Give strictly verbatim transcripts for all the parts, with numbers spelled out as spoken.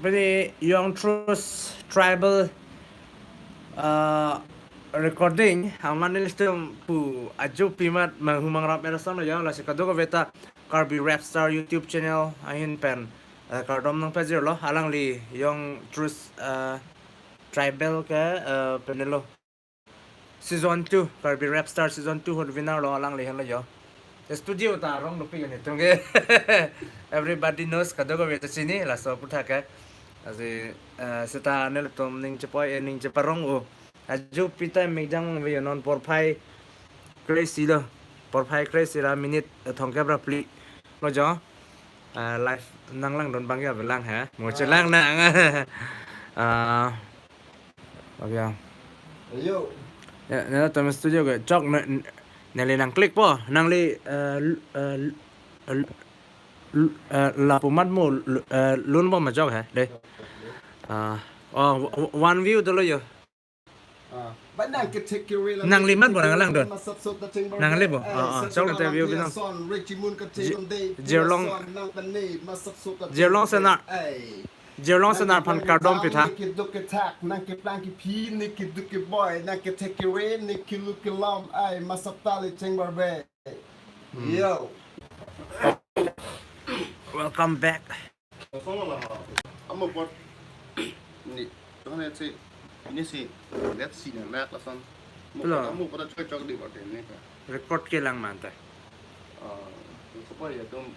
Pini Young Truce Tribal, uh, recording, hangman nelitum pu ajo pimat manghumang rap era son lo ya, lasi kadokave ta Karbi Rap Star YouTube channel ahin pen, uh, kardom nangpajirlo, alangli Young Truce, uh, Tribal ke, uh, penelo. Season two, Karbi Rap Star Season two hut winner lo alangli henlo yo. Studio ta arong dopik nelitum ke. Everybody knows, kadokave ta chini, laso aputhak ke. Lasi, eh, seta nelitum ning chepoi, eh, ning cheparong o. Ajo pi time mikjang ve yo, non porphai kre-isi lo. Porphai kre-isi ra minute, eh, thomkep ra phli lo jo. Eh, live nanglangdun abang ke avelang he. Mo chelang nang. Ah, okay. Yo. Ya, nelitum studio ke chok ne, ne, neli nang click po, nangli, eh, l-, eh, l-, l-, l-, eh, lapu mat mo, l-, eh, lun po ma chok he, de. Ah, oh, w-, w-, one view dolo yo. Ah. Ba nang ke take away la. Nangli mat bo nang langdun. Nangli bo. Ah, ah, chok te view binong. Son, Richie Moon ka te Ji-, long day, Jirlong, son, nang ta ne, masap so ta Jirlong te Senar. Ai. Jirlong Senar aphan kardom pitha. Nang kiduk kethak, nang keplang kephi, nang kiduk keboi, nang kethek kere, nang kilu kelom, ai, masap tali cheng barbe. Hmm. Yo. Welcome back. Amo pot ni, tuhan ya si, ini si, lihat si na nak lasan. Amo pot, amo pot chok chok di pot ini ka. Record kelang manta. Ah, supaya tum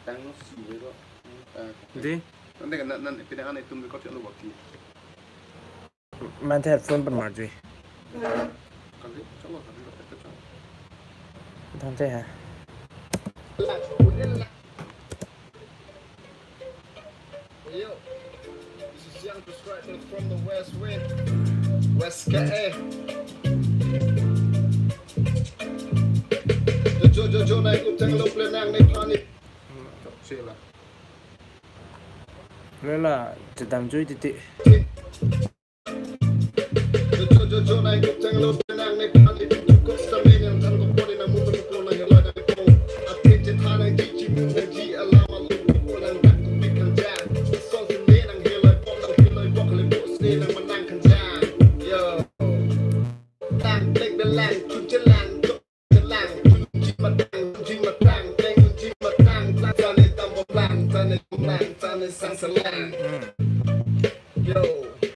tang si ko. Di? Nanti kan nan pinangan itum record lo waktu. Manthe headphone pen marjui. Kali, coba kali, coba. Tante ha. Yo, this is Young Prescriber from the West Wing, West K A. Jo, jo, jo, na ikut tang lo plan nang ne pani. Sila. Lela, chedam jui titi.